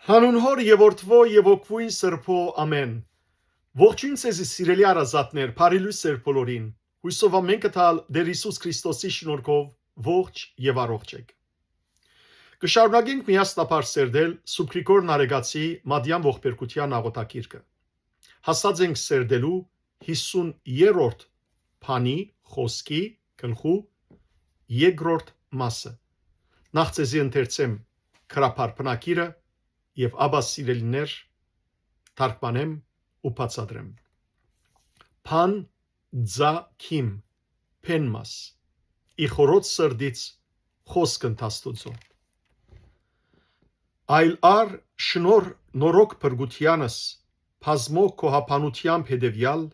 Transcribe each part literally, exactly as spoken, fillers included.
Հանուն Հօր եւ Որդւոյ եւ Հոգւոյն Սրբոյ, ամէն։ Ողջոյն ձեզի, սիրելի հարազատներ, բարի լոյս ձեր բոլորին։ Յոյսով ամէն կը տալ Տէր Յիսուս Քրիստոսի շնորհքով ողջ եւ առողջ էք։ Կը շարունակենք միասնաբար սերտել Սուրբ Գրիգոր Նարեկացի Մատեան ողբերգութեան աղօթագիրքը։ Հասած ենք սերտելու հիսուն երրորդ բանի, խօսքի, գլխու երկրորդ մասը։ Նախ ձեզի ընթերցեմ գրաբար բնագիրը եւ ապա, սիրելիներ, թարգմանեմ ու բացատրեմ։ Բան, ձա, քիմ, բեն մաս, ի խորոց սրտից խօսք ընդ Աստուծոյ։ Այլ առ շնորհ նորոգ փրկութեանս, բազմոյ գոհաբանութեամբ հետեւեալ,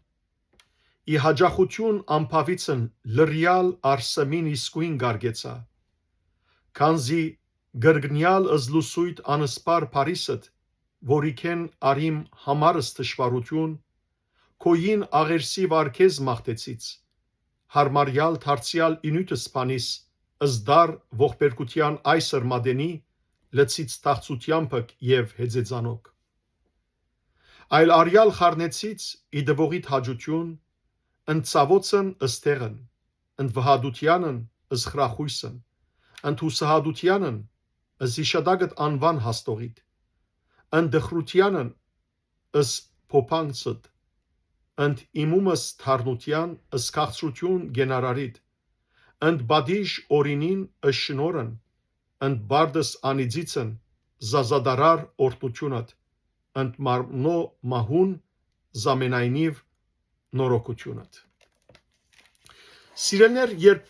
ի յաճախութիւն ամբաւիցն լռեալ առ սեմին իսկոյն կարգեցայ, քանզի կրկնեալ զլուսոյթ անսպառ Փարիսդ, որիքէն արիմ համարս թշուառութիւն, քոյին աղերսի վարքեզ մաղթեցից, յարմարեալ դարձեալ ի նիւթս բանիս, զդար ողբերգութեան այս ըրմատենի լցից թախծութեամբք եւ հեծեծանոք։ Այլ արեալ խառնեցից ի տվողիդ հաճութիւն, ընդ ցաւոցն ըսթեղն, ընդ վհատութեանն ըսխրախոյսն, ընդ յուսահատութեանն ըս յիշատակդ անուան հաստողիդ, ընդ տխրութեանն ըս փոփանցդ, ընդ իմումս թարնութեան ըս քաղցրութիւն գենարարիդ, ընդ պատիժ օրինին ըս շնորհն, ընդ բարդս անիծիցն զազադարար օրհնութիւնդ, ընդ մարմնոյ մահուն զամենայնիւ նորոգութիւնդ։ Սիրելիներ, երբ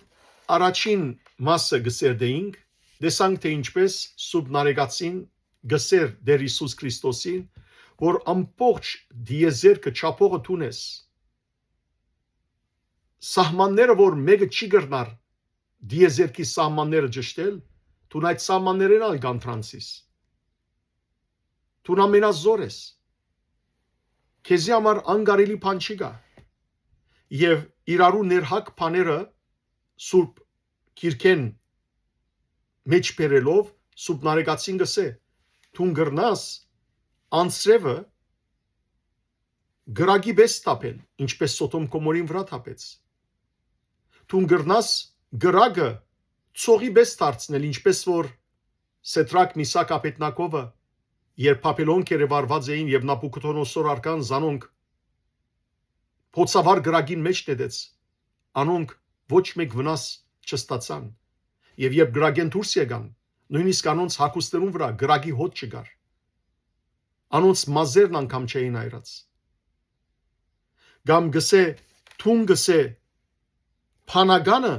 առաջին մասը կը սերտէինք, տեսանք, թէ ինչպէս Սուրբ Նարեկացին կ'ըսէր Տէր Յիսուս Քրիստոսին, որ ամբողջ տիեզերքը չափողը դուն ես։ Սահմանները, որ մէկը չի կրնար տիեզերքի սահմանները ճշտել, դուն այդ սահմաններէն ալ կ'անթրանցիս։ Դուն ամենազոր ես։ Քեզի համար անկարելի բան չի գա։ Եւ իրարու ներհակ բաները Սուրբ Գիրքէն մէջ բերելով, Սուրբ Նարեկացին կ'ըսէ. «Դուն կրնաս անձրեւը կրակի պէս թափել, ինչպէս Սոդոմ Գոմորին վրայ թափեց։ Դուն կրնաս կրակը ցողի պէս դարձնել, ինչպէս որ Սեդրակ, Միսակ, Աբեդնագովը, երբ Բաբելոն գերեվարուած էին եւ Նաբուքդոնոսոր առկան, զանոնք բոցավառ կրակին մէջ նետեց, անոնք ոչ մէկ վնաս չստացան։ Եւ երբ կրակէն դուրս եկան, նոյնիսկ անոնց հագուստներուն վրայ կրակի հոտ չկար։ Անոնց մազերն անգամ չէին այրած»։ Կամ կ'ըսէ, դուն կ'ըսէ, բանականը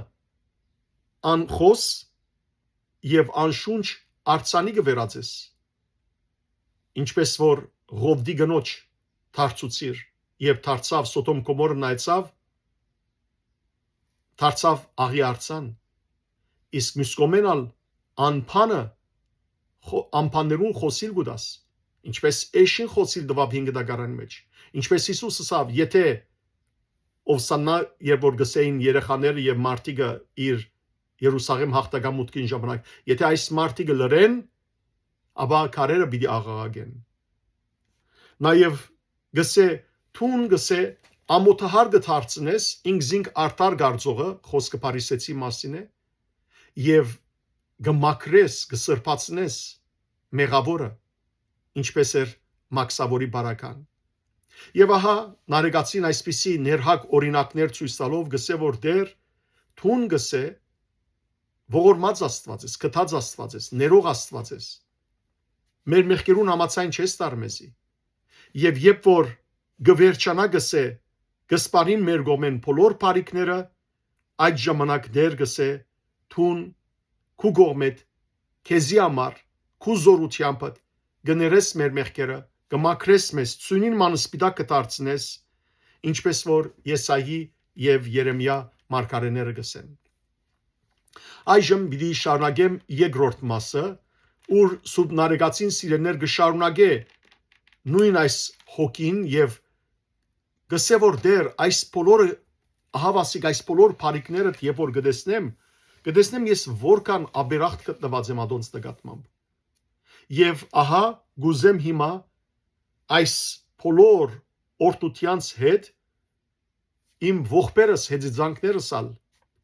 անխօս եւ անշունչ արձանի կը վերածես, ինչպէս որ Ղովտի կնոջ դարձուցիր, երբ դարձաւ Սոդոմ Գոմորը նայեցաւ, դարձաւ աղի արձան, իսկ միւս կողմէն ալ անբանը խո-, անբաններուն խօսիլ կու տաս, ինչպէս էշին խօսիլ տուաւ հինգ դագարան մէջ, ինչպէս Յիսուս ըսաւ, եթե Ովսաննա, երբ որ գսեին երեխաները եւ մարդիկը իր Երուսաղէմ յաղթական մուտքին ժամանակ, եթե այս մարդիկը լռեն, ապա քարերը պիտի աղաղակեն։ Նաեւ գսէ, դուն գսէ, ամոթահար կը դարձնես ինքզինք արդար կարծողը, խոսքը Փարիսեցի մասին է, եւ կը մաքրես, կը սրբացնես մեղաւորը, ինչպէս էր մաքսաւորի բարական։ Եւ ահա, Նարեկացին այսպիսի ներհակ օրինակներ ցոյց տալով գսէ, որ Տէր, դուն գսէ, ողորմած Աստուած ես, գթած Աստուած ես, ներող Աստուած ես։ Մեր մեղքերուն համաձայն չես տար մեզի։ Եւ երբ որ կը վերջանայ, գսէ, կը սպանին մեր կողմէն բոլոր բարիքները, այդ ժամանակ Տէր գսէ, դուն քու կողմէդ, քեզի համար, քու զօրութեամբդ, կը ներես մեր մեղքերը, կը մաքրես մեզ, ծոյնին ման սպիտակ կը դարձնես, ինչպէս որ Եսայի եւ Երեմիա մարգարէները գսեն։ Այժմ պիտի շարունակեմ երկրորդ մասը, ուր Սուրբ Նարեկացին, սիրելիներ, կը շարունակէ նոյն այս հոգին եւ գսէ, որ Տէր, այս բոլորը, ահա ասիկ, այս բոլոր բարիքներդ երբ որ կը տեսնեմ, կը տեսնեմ ես որքան աբերախտ գտնուած եմ ատոնց նկատմամբ։ Եւ ահա, կ'ուզեմ հիմա այս բոլոր օրհնութեանց հետ իմ ողբերս, հեծեծանքներս ալ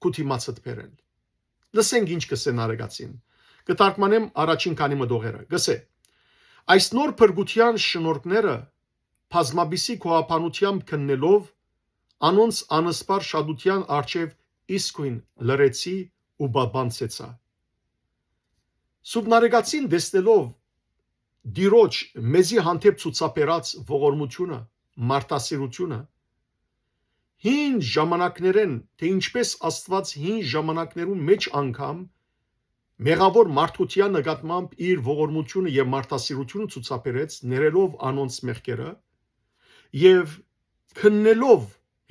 քու դիմացդ բերել։ Լսենք ինչ կ'ըսէ Նարեկացին։ Կը թարգմանեմ առաջին քանի մտողերը։ Կ'ըսէ. «Այս նոր փրկութեան շնորհքները բազմապիսի գոհաբանութեամբ քննելով, անոնց անսպառ շատութեան առջեւ իսկոյն լռեցի ու պապանձեցայ»։ Սուրբ Նարեկացին, տեսնելով Տիրոջ մեզի հանդէպ ցուցաբերած ողորմութիւնը, մարդասիրութիւնը, հին ժամանակներէն, թէ ինչպէս Աստուած հին ժամանակներուն մէջ անգամ մեղաւոր մարդկութեան նկատմամբ իր ողորմութիւնը եւ մարդասիրութիւնը ցուցաբերեց, ներելով անոնց մեղքերը եւ քննելով,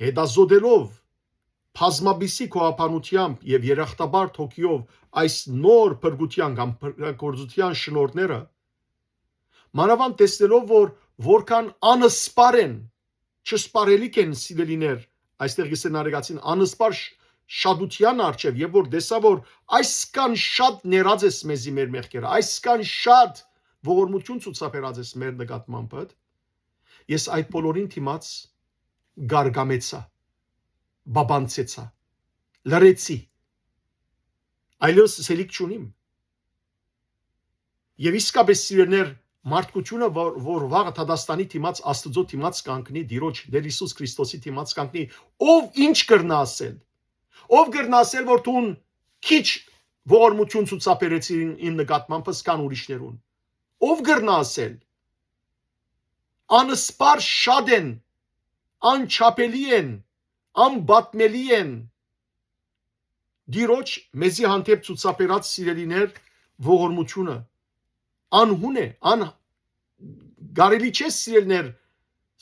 հետազոտելով բազմապիսի գոհաբանութեամբ եւ երախտապարտ հոգիով այս նոր փրկութեան կամ փրկագործութեան շնորհները, մանաւանդ տեսնելով, որ որքան անսպառ են, չսպառելիք են, սիրելիներ, այստեղ կ'ըսէ Նարեկացին, անսպառ շ-, շատութեան առջեւ, եւ որ տեսայ, որ այսքան շատ ներած ես մեզի մեր մեղքերը, այսքան շատ ողորմութիւն ցուցաբերած ես մեր նկատմամբդ, ես այդ բոլորին դիմաց գարգամեցայ, պապանձեցայ, լռեցի, այլեւս ըսելիք չունիմ։ Եւ իսկապէս, սիրելիներ, մարդկութիւնը, որ, որ վաղը դատաստանի դիմաց, Աստուծոյ դիմաց կանգնի, Տիրոջ Տէր Յիսուս Քրիստոսի դիմաց կանգնի, ով ինչ կրնայ ասել, ով կրնայ ասել, որ դուն քիչ ողորմութիւն ցուցաբերեցիր իմ, իմ նկատմամբս քան ուրիշներուն, ով կրնայ ասել, անսպառ շատ են, անչափելի են, անպատմելի են Տիրոջ մեզի հանդէպ ցուցաբերած, սիրելիներ, ողորմութիւնը, անհուն է, ան-, կարելի չէ, սիրելիներ,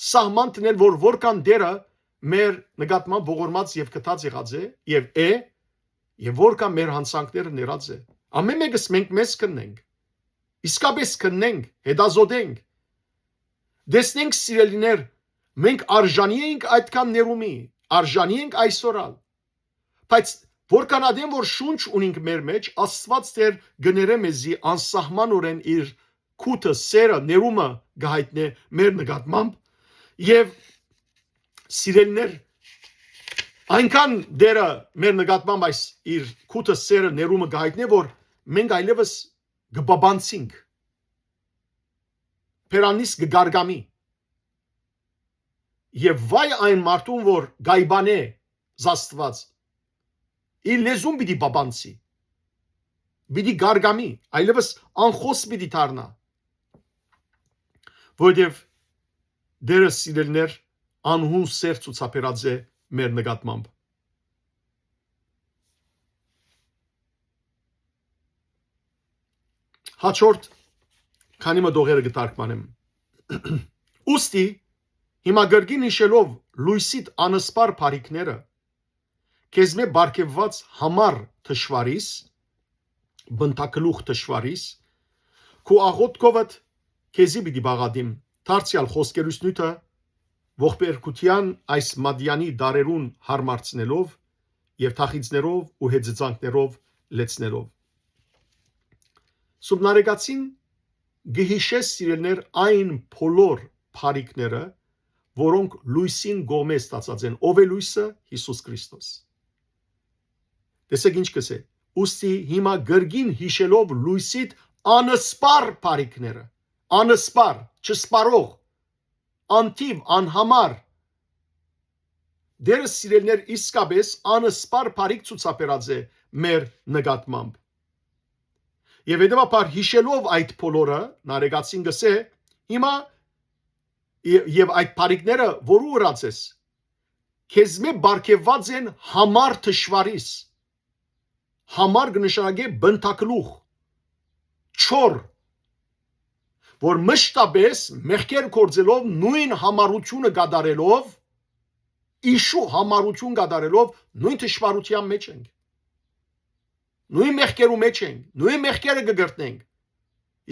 սահման դնել, որ որքան Տէրը մեր նկատմամբ ողորմած եւ գթած եղած է, եւ է, եւ որքան մեր յանցանքները ներած է։ Ամէն մէկս մենք մեզ քննենք, իսկապէս քննենք, հետազոտենք, տեսնենք, սիրելիներ, մենք արժանի ենք այդքան ներումի, արժանի ենք այսօր ալ։ Բայց որքան ատեն որ շունչ ունինք մեր մեջ, Աստուած Տէր կը ներէ մեզի անսահմանօրէն իր գութը, սերը, ներումը կը յայտնէ մեր նկատմամբ, եւ, սիրելիներ, այնքան Տէրը մեր նկատմամբ այս իր գութը, սերը, ներումը կը յայտնէ, որ մենք այլեւս կը պապանձինք, բերաննիս կը գարգամի։ Եւ վայ այն մարդուն, որ կ'այբանէ զաստուած, իր լեզուն պիտի պապանձի, պիտի գարգամի, այլեւս անխօս պիտի դառնայ, որովհետեւ Տէրը, սիրելիներ, անհուն սեր ցուցաբերած է մեր նկատմամբ։ Հաջորդ քանի մը տողերը կը թարգմանեմ։ Ուստի, հիմա կրկին յիշելով լոյսիդ անսպառ բարիքները, քեզմէ պարգեւուած յամառ թշուառիս, բնտագլուխ թշուառիս, քու աղօթքովդ քեզի պիտի բաղատիմ, դարձեալ խօսքերուս նիւթը ողբերգութեան այս մատեանի դարերուն յարմարցնելով եւ թախիծներով ու հեծեծանքներով լեցնելով։ Սուբնարեկացին կը յիշէ, սիրելիներ, այն բոլոր բարիքները, որոնք լոյսին կողմէ ստացած են։ Ո՞վ է լոյսը? Յիսուս Քրիստոս։ Տեսեք ինչ կ'ըսէ. «Ուստի հիմա կրկին յիշելով լոյսիդ անսպառ բարիքները», անսպառ, չսպառող, անթիւ, անհամար, Տէրը, սիրելիներ, իսկապէս անսպառ բարիք ցուցաբերած է մեր նկատմամբ։ Եւ հետեւաբար, յիշելով այդ բոլորը, Նարեկացին կ'ըսէ. «Հիմա, ե-, եւ այդ բարիքները որու ըրած ես, քեզմէ պարգեւուած են յամառ թշուառիս»։ Յամառ կը նշանակէ բնտագլուխ, չոր, որ մշտապէս մեղքեր գործելով, նոյն յամառութիւնը կատարելով, իշու յամառութիւն կատարելով, նոյն թշուառութեան մեջ ենք, նոյն մեղքերու մեջ ենք, նոյն մեղքերը կը կրթնենք։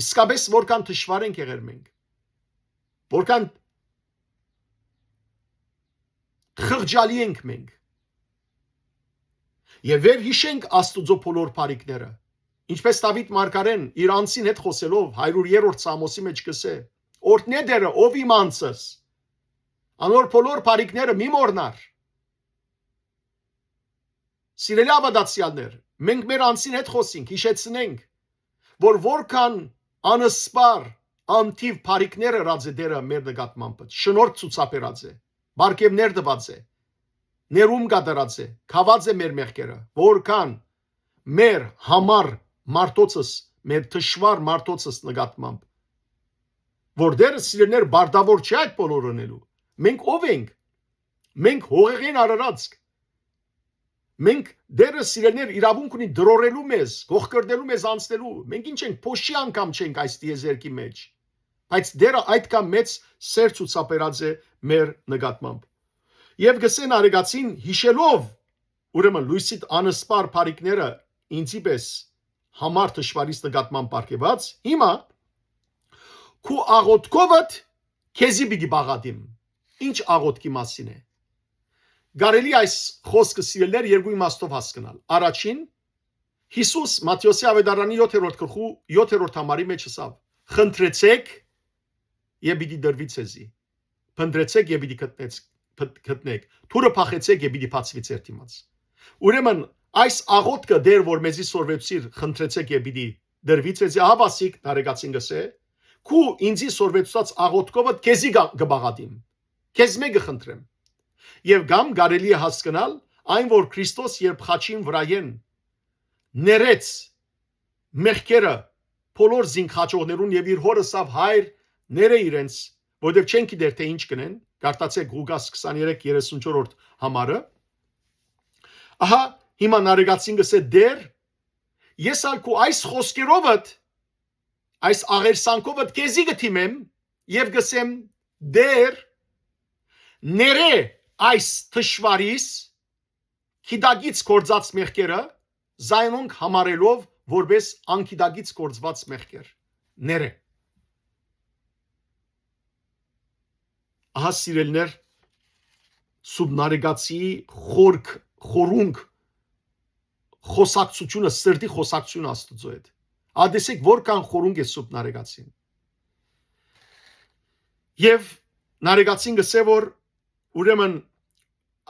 Իսկապէս որքան թշուառ ենք եղեր մենք, որքան խղճալի ենք մենք։ Եւ վեր յիշենք Աստուծոյ բոլոր բարիքները, Ինչպէս Դաւիթ մարգարեն իր անձին հետ խօսելով, հարիւր երրորդ Սաղմոսի մէջ կ'ըսէ. «Օրհնէ Տէրը, ով իմ անձս, անոր բոլոր բարիքները մի մոռնար»։ Սիրելի աւատացեալներ, մենք մեր անձին հետ խօսինք, յիշեցնենք, որ որքան անսպառ, անթիւ բարիքներ ըրած է Տէրը մեր նկատմամբ, շնորհք ցուցաբերած է, պարգեւներ տուած է, ներում կատարած է, գաւած է մեր մեղքերը, որքան մեր համար մարդոցս, մեր թշուառ մարդոցս նկատմամբ, որ Տէրը, սիրելիներ, բարդաւոր չէ այդ բոլորը ընելու։ Մենք ո՞վ ենք։ Մենք հողեղեն արարածք։ Մենք Տէրը, սիրելիներ, իրաւունք ունի տրորելու մեզ, կոխկրտելու մեզ անցնելու։ Մենք ինչ ենք, փոշի անգամ չենք այս տիեզերքի մէջ։ Բայց Տէրը այդքան մեծ սեր ցուցաբերած է մեր նկատմամբ։ Եւ կ'ըսեն արեգացին, յիշելով, ուրեմն, լոյսիդ անսպառ բարիքները ինձի պէս համար թշուառիս նկատմամբ պարգեւած, հիմա քու աղօթքովդ քեզի պիտի պաղատիմ։ Ինչ աղօթքի մասին է։ Կարելի այս խօսքը, սիրելիներ, երկու իմաստով հասկնալ։ Առաջին, Յիսուս Մատթէոսի աւետարանի յոթերորդ գլխու յոթերորդ համարի մէջ ըսաւ. «Խնդրեցէք եւ պիտի տրուի ձեզի։ Փնտրեցէք եւ պիտի գտնեց-, գտ-, գտնեք։ Դուռը փախեցէք եւ պիտի բացուի ձեր դիմաց»։ Ուրեմն, այս աղօթքը Տէր, որ մեզի սորվեցիր, «խնդրեցէք եւ պիտի տրուի ձեզի», ահա ասիկ Նարեկացին կ'ըսէ, քու ինձի սորվեցուցած աղօթքովդ քեզի կա-, կը պաղատիմ, քեզմէ կը խնդրեմ։ Եւ կամ կարելի է հասկնալ այն, որ Քրիստոս, երբ խաչին վրայէն ներեց մեղքերը բոլոր զինք խաչողներուն եւ իր հօրը ըսաւ. «Հայր, ներէ իրենց, որովհետեւ չեն գիտեր, թէ ինչ կ'ընեն»։ Կարդացէք Ղուկաս քսաներեք երեսունչորդ համարը։ Ահա, հիմա Նարեկացին կ'ըսէ. «Տէր, ես ալ քու այս խօսքերովդ, այս աղերսանքովդ քեզի կը դիմեմ եւ կ'ըսեմ. Տէր, ներէ այս թշուառիս գիտակից գործած մեղքերը, զայնոնք համարելով որպես անգիտակից գործված մեղքեր»։ Ներէ։ Ահա, սիրելիներ, Սուրբ Նարեկացիի խորք, խորունկ, խօսակցութիւնը, սրտի խօսակցութիւնը Աստուծոյ հետ։ Ա, տեսեք, որքան խորունկ է Սուրբ Նարեկացին։ Եւ Նարեկացին կ'ըսէ, որ, ուրեմն,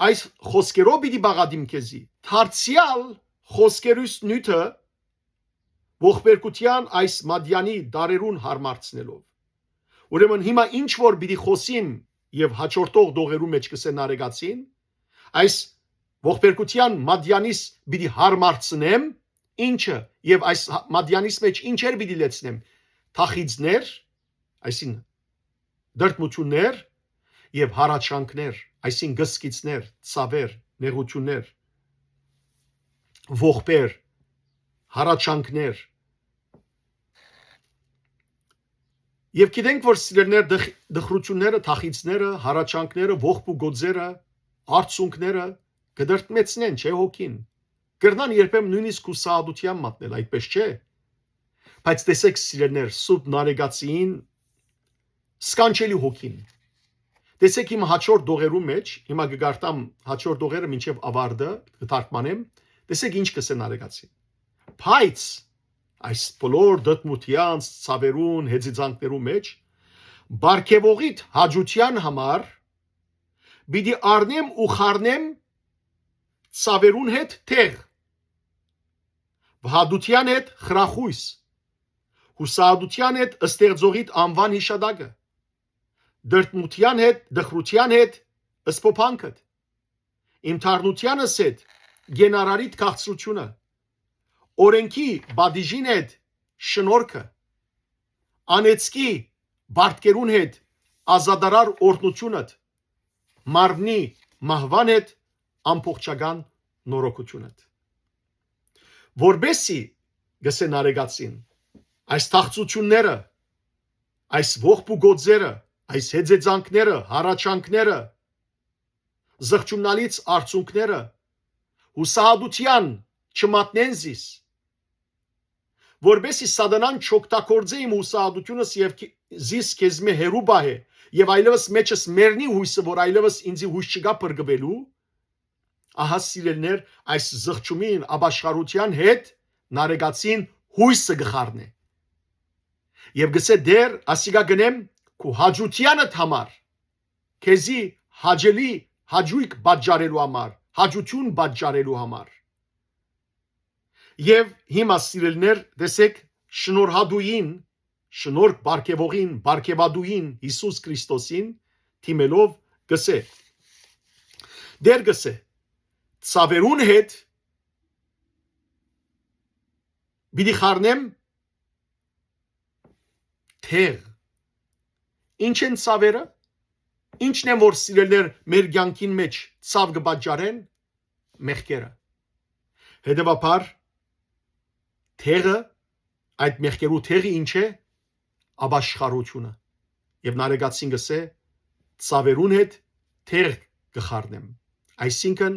այս խօսքերով պիտի պաղատիմ քեզի, դարձեալ խօսքերուս նիւթը ողբերգութեան այս մատեանի դարերուն հարմարցնելով։ Ուրեմն, հիմա ինչ որ պիտի խօսիմ եւ հաջորդող դողերու մէջ կ'ըսէ Նարեկացին, այս ողբերգութեան մատեանիս պիտի հարմարցնեմ, ինչը, եւ այս հա-, մատեանիս մէջ ինչեր պիտի լեցնեմ, թախիծներ, այսինքն՝ դրդմութիւններ, եւ հառաչանքներ, այսինքն՝ կսկիցներ, ցաւեր, նեղութիւններ, ողբեր, հառաչանքներ։ Եւ գիտենք, որ, սիրելիներ, դխ-, դխրութիւնները, թախիծները, հառաչանքները, ողբ ու գոծերը, արցունքները կը դրդմեցնեն, չէ՞, հոգին։ Կրնան երբեմն նոյնիսկ հուսահատութեան մատնել, այդպես չէ՞։ Բայց տեսեք, սիրելիներ, Սուրբ Նարեկացին, սքանչելի հոգին։ Տեսեք, հիմա հաջորդ դողերու մէջ, հիմա կը կարդամ հաջորդ դողերը մինչեւ աւարտը, կը թարգմանեմ, տեսեք, ինչ կ'ըսէ Նարեկացին։ Բայց այս բոլոր դդմութեանց, ցաւերուն, հեծիծանքներու մէջ, պարգեւողիդ հաճութեան համար պիտի առնեմ ու խառնեմ ցաւերուն հետ տեղ, վհատութեան հետ խրախոյս, հուսահատութեան հետ ստեղծողիդ անուան յիշատակը, դրդմութեան հետ, դխրութեան հետ սփոփանքդ, իմ թարնութեանս հետ կենարարիդ քաղցրութիւնը, օրենքի պատիժին հետ շնորհքը, անեծքի պարտքերուն հետ ազատարար օրհնութիւնդ, մարմնի մահուան հետ ամբողջական նորոգութիւնդ։ Որպեսզի, կ'ըսէ Նարեկացին, այս թախծութիւնները, այս ողբ ու գոծերը, այս հեծեծանքները, հառաչանքները, զղջումնալից արցունքները, հուսահատութեան չմատնեն զիս, որպեսզի սատանան չօգտագործէ իմ հուսահատութիւնս եւ քե-, զիս քեզմէ հեռու պահէ, եւ այլեւս մեջս մեռնի յոյսը, որ այլեւս ինծի յոյս չկայ փրկուելու, ահա, սիրելիներ, այս զղջումին, ապաշխարութեան հետ Նարեկացին յոյսը կը խառնէ։ Եւ կ'ըսէ. «Տէր, ասիկա կ'ընեմ քու հաճութեանդ համար, քեզի հաճելի հաճոյք պատճառելու համար, հաճութիւն պատճառելու համար»։ Եւ հիմա, սիրելիներ, տեսէք, շնորհատուին, շնորհք պարգեւողին, պարգեւատուին, Յիսուս Քրիստոսին դիմելով կ'ըսէ. Տէր, կ'ըսէ, «Ցաւերուն հետ պիտի խառնեմ թեղ»։ Ի՞նչ են ցաւերը։ Ի՞նչն են, որ, սիրելիներ, մեր կեանքին մէջ ցաւ կը պատճառեն։ Մեղքերը։ Հետեւաբար, թեղը, այդ մեղքերու թեղը ի՞նչ է։ Ապաշխարութիւնը։ Եւ Նարեկացին կ'ըսէ. «Ցաւերուն հետ թեղ կը խառնեմ»։ Այսինքն,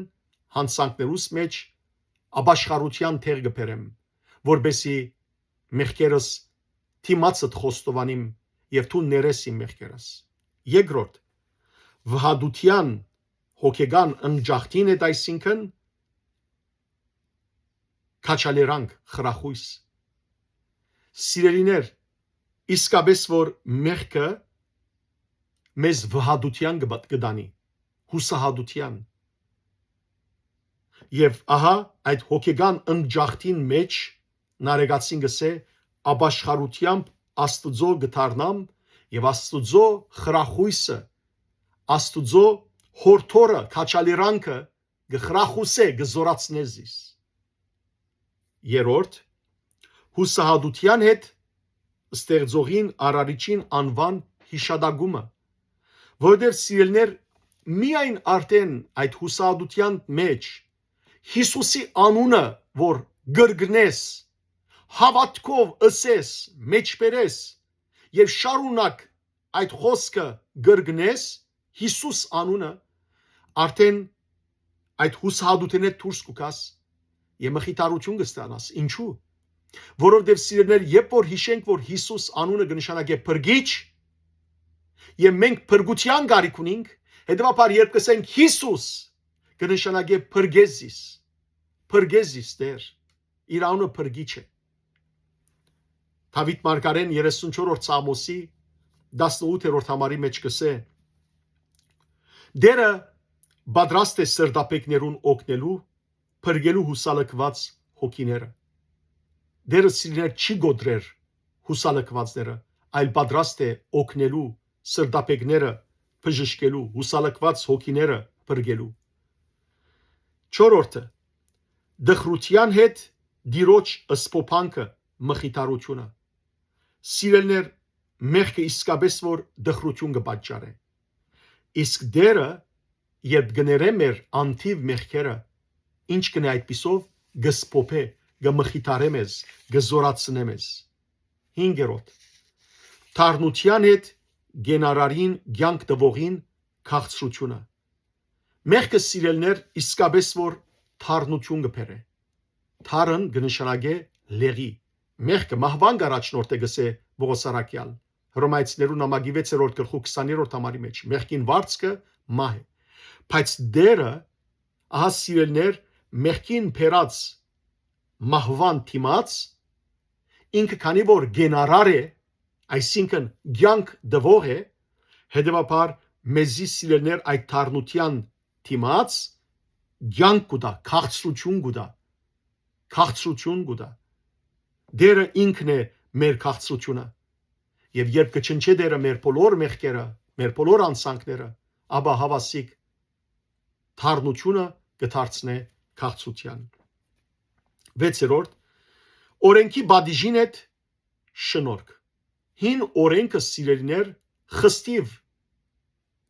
յանցանքներուս մէջ ապաշխարութեան թեղ կը բերեմ, որպէսզի մեղքերս դիմացդ խոստովանիմ եւ դուն ներես իմ մեղքերս։ Երկրորդ, վհատութեան հոգեկան ընկճախտին հետ, այսինքն, քաջալերանք, խրախոյս։ Սիրելիներ, իսկապէս որ մեղքը մեզ վհատութեան կը բա-, կը տանի, յուսահատութեան։ Եւ ահա այդ հոգեկան ընկճախտին մէջ Նարեկացին կ'ըսէ. «Ապաշխարութեամբ Աստուծոյ կը դառնամ եւ Աստուծոյ խրախոյսը, Աստուծոյ յորդորը, քաջալերանքը կը խրախուսէ, կը զօրացնէ զիս»։ Երրորդ, յուսահատութեան հետ ստեղծողին, արարիչին անուան յիշատակումը, որովհետեւ, սիրելիներ, միայն արդեն այդ յուսահատութեան մէջ Յիսուսի անունը որ կրկնես, հաւատքով ըսես, մէջբերես եւ շարունակ այդ խօսքը կրկնես, Յիսուս անունը, արդեն այդ յուսահատութենէ դուրս կու գաս եւ մխիթարութիւն կը ստանաս։ Ինչու՞։ Որովհետեւ, սիրելիներ, երբ որ յիշենք, որ Յիսուս անունը կը նշանակէ փրկիչ, եւ մենք փրկութեան կարիք ունինք, հետեւաբար, երբ կ'ըսենք Յիսուս, կը նշանակէ փրկե զիս, փրկե զիս, Տէր, իր անունը փրկիչ է։ Դաւիթ մարգարեն երեսունչորրորդ Սաղմոսի տասնութերորդ համարի մէջ կ'ըսէ. «Տէրը պատրաստ է սրտաբեկներուն օգնելու, փրկելու յուսալքուած հոգիները»։ Տէրը, սիրելիներ, չի կոտրեր յուսալքուածները, այլ պատրաստ է օգնելու սրտաբեկները, բժշկելու, յուսալքուած հոգիները փրկելու։ Չորրորդը, տխրութեան հետ Տիրոջ սփոփանքը, մխիթարութիւնը։ Սիրելիներ, մեղքը իսկապէս որ տխրութիւն կը պատճառէ։ Իսկ Տէրը, երբ կը ներէ մեր անթիւ մեղքերը, ինչ կ'ընէ այդպիսով, կը սփոփէ, կը մխիթարէ մեզ, կը զօրացնէ մեզ։ Հինգերորդ, դառնութեան հետ կենարարին կեանք տուողին քաղցրութիւնը։ Մեղքը, սիրելիներ, իսկապէս որ դառնութիւն կը բերէ։ Դառն կը նշանակէ լեղի։ Մեղքը մահուան կ'առաջնորդէ, կ'ըսէ Պողոս առաքեալ Հռոմայեցիներուն նամակի վեցերորդ գլխու քսաներորդ համարի մէջ. «Մեղքին վարձքը մահ է»։ Բայց Տէրը, ահա, սիրելիներ, մեղքին բերած մահուան դիմաց, ինքը քանի որ կենարար է, այսինքն կեանք տուող է, հետեւաբար, մեզի, սիրելիներ, այդ դառնութեան դիմաց կեանք կու տայ, քաղցրութիւն կու տայ, քաղցրութիւն կու տայ։ Տէրը ինքն է մեր քաղցրութիւնը։ Եւ երբ կը ջնջէ Տէրը մեր բոլոր մեղքերը, մեր բոլոր անցանքները, ապա, հաւասիկ, դառնութիւնը կը դարձնէ քաղցրութեան։ Վեցերորդ, օրէնքի պատիժին հետ շնորհք։ Հին օրէնքը, սիրելիներ, խստիւ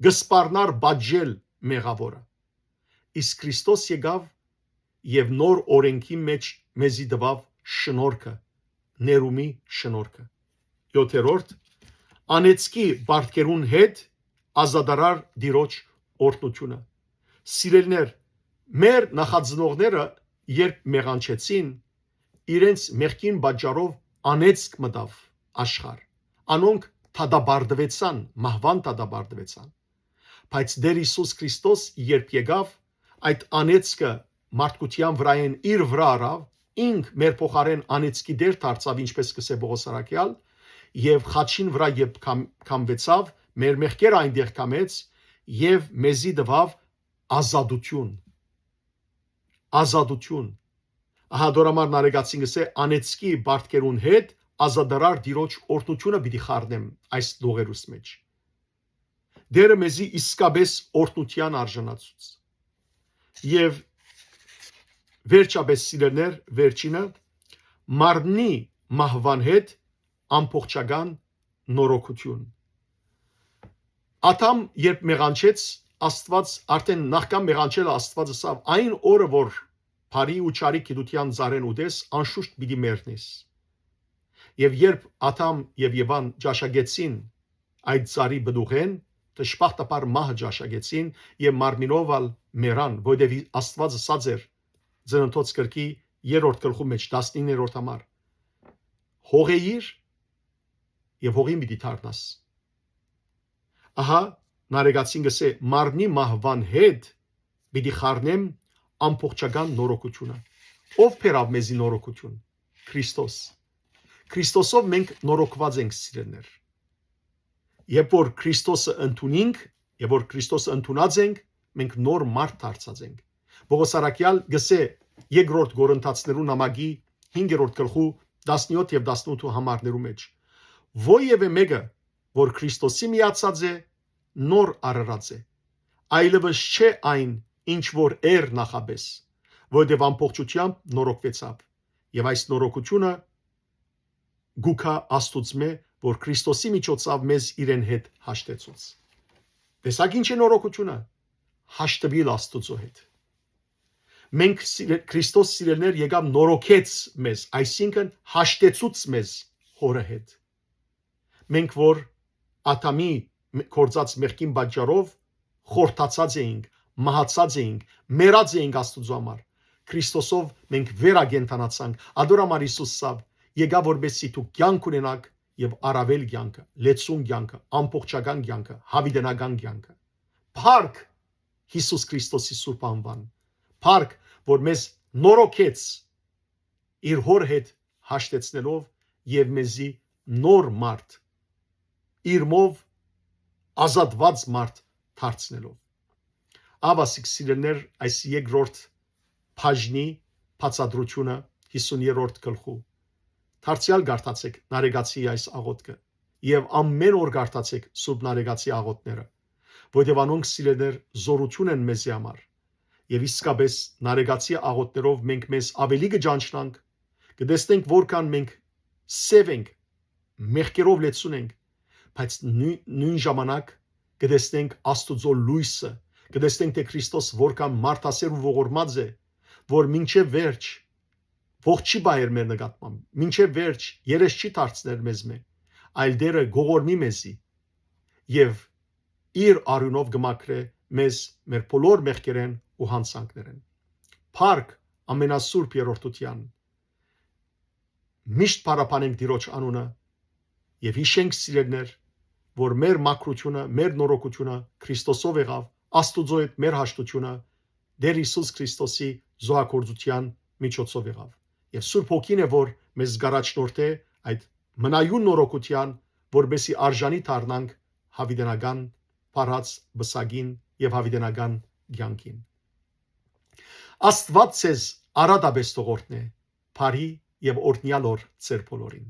կը սպառնար պատժել մեղաւորը։ Իսկ Քրիստոս եկաւ եւ նոր օրէնքի մէջ մեզի տուաւ շնորհքը, ներումի շնորհքը։ Յոթերորդ, անեծքի պարտքերուն հետ ազատարար Տիրոջ օրհնութիւնը։ Սիրելիներ, մեր նախածնողները, երբ մեղանչեցին, իրենց մեղքին պատճառով անեծք մտաւ աշխարհ։ Անոնք դատապարտուեցան, մահուան դատապարտուեցան։ Բայց Տէր Յիսուս Քրիստոս, երբ եկաւ, այդ անեծքը մարդկութեան վրայէն իր վրայ առաւ, ինք մեր փոխարէն անեծքի դեր դարձաւ, ինչպես կ'ըսէ Պողոս առաքեալ, եւ խաչին վրայ երբ կամ, կամուեցաւ, մեր մեղքերը այնտեղ կամեց եւ մեզի տուաւ ազատութիւն։ Ազատութիւն։ Ահա դոր համար Նարեկացին կ'ըսէ. «Անեծքի պարտքերուն հետ ազատարար Տիրոջ օրհնութիւնը պիտի խառնեմ այս լողերուս մէջ»։ Տէրը մեզի իսկապէս օրհնութեան արժանացուց։ Եւ վերջապէս, սիրելիներ, վերջինը, մարմնի մահուան հետ ամբողջական նորոգութիւն։ Ադամ երբ մեղանչեց, Աստուած, արդէն նախքան մեղանչելը, Աստուած ըսաւ. «Այն օրը որ բարի ու չարի գիտութեան ծառէն ուտես, անշուշտ պիտի մեռնես»։ Եւ երբ Ադամ եւ Եվան ճաշակեցին այդ ծառի պտուղէն, դժբախտաբար մահը ճաշակեցին եւ մարմինով ալ մեռան, որովհետեւ Աստուած ըսած էր Ծննդոց գրքի երրորդ գլխու մէջ, տասնիններորդ համար. «Հողէ իր եւ հողին պիտի դառնաս»։ Ահա Նարեկացին կ'ըսէ. «Մարմնի մահուան հետ պիտի խառնեմ ամբողջական նորոգութիւնը»։ Ո՞վ բերաւ մեզի նորոգութիւն։ Քրիստոս։ Քրիստոսով մենք նորոգուած ենք, սիրելիներ։ Երբ որ Քրիստոսը ընդունինք, երբ որ Քրիստոսը ընդունած ենք, մենք նոր մարդ դարձած ենք։ Պողոս առաքեալ կ'ըսէ երկրորդ Կորինթացիներու նամակի հինգերորդ գլխու տասնեօթ եւ տասնութ համարներու մէջ. «Որեւէ մէկը որ Քրիստոսի միացած է, նոր արարած է։ Այլեւս չէ այն, ինչ որ էր նախապէս, որովհետեւ ամբողջութեամբ նորոգուեցաւ։ Եւ այս նորոգութիւնը գուքա Աստուծմէ, որ Քրիստոսի միջոցաւ մեզ իրեն հետ հաշտեցուց»։ Տեսա՞ք ինչ է նորոգութիւնը։ Հաշտուիլ Աստուծոյ հետ։ Մենք սիրե-, Քրիստոս, սիրելիներ, եկաւ նորոգեց մեզ, այսինքն հաշտեցուց մեզ Հօրը հետ։ Մենք որ Ադամի մե-, գործած մեղքին պատճառով խորթացած էինք, մահացած էինք, մեռած էինք Աստուծոյ համար, Քրիստոսով մենք վերակենդանացանք։ Ադոր համար Յիսուս սաւ եկաւ, որպեսզի դուք կեանք ունենաք եւ առաւել կեանքը, լեցուն կեանքը, ամբողջական կեանքը, յաւիտենական կեանքը։ Փառք Յիսուս Քրիստոսի սուրբ անուան։ Փառք, որ մեզ նորոգեց իր Հօր հետ հաշտեցնելով եւ մեզի նոր մարդ, իրմով ազատված մարդ դարձնելով։ Ահա, սիրելիներ, այս երկրորդ բաժնի բացատրութիւնը հիսուներորդ գլխու։ Դարձեալ կարդացէք Նարեկացի այս աղօթքը եւ ամէն օր կարդացէք Սուրբ Նարեկացի աղօթները, որովհետեւ անոնք, սիրելիներ, զօրութիւն են մեզի համար։ Եւ իսկապէս, Նարեկացի աղօթներով մենք մեզ աւելի կը ճանչնանք, կը տեսնենք որքան մենք սեւ ենք, մեղքերով լեցուն ենք, բայց նոյ-, նոյն ժամանակ կը տեսնենք Աստուծոյ լոյսը, կը տեսնենք թէ Քրիստոս որքան մարդասէր ու ողորմած է, որ մինչեւ վերջ ողջ չի պահեր մեր նկատմամբ, մինչեւ վերջ երես չի դարձներ մեզմէ, այլ Տէրը կողորմի մեզի եւ իր արիւնով կը մաքրէ մեզ մեր բոլոր մեղքերէն ու յանցանքներէն։ Փառք Ամենասուրբ Երրորդութեան։ Միշտ փառաբանենք Տիրոջ անունը եւ յիշենք, սիրելիներ, որ մեր մաքրութիւնը, մեր նորոգութիւնը Քրիստոսով եղաւ, Աստուծոյ հետ մեր հաշտութիւնը Տէր Յիսուս Քրիստոսի զոհագործութեան միջոցով եղաւ։ Եւ Սուրբ Հոգին է, որ մեզ կ'առաջնորդէ այդ մնայուն նորոգութեան, որպեսզի արժանի դառնանք յաւիտենական փառած պսակին եւ յաւիտենական կեանքին։ Աստուած ձեզ արատապէս թող օրհնէ, բարի եւ օրհնեալ օր ձեր բոլորին։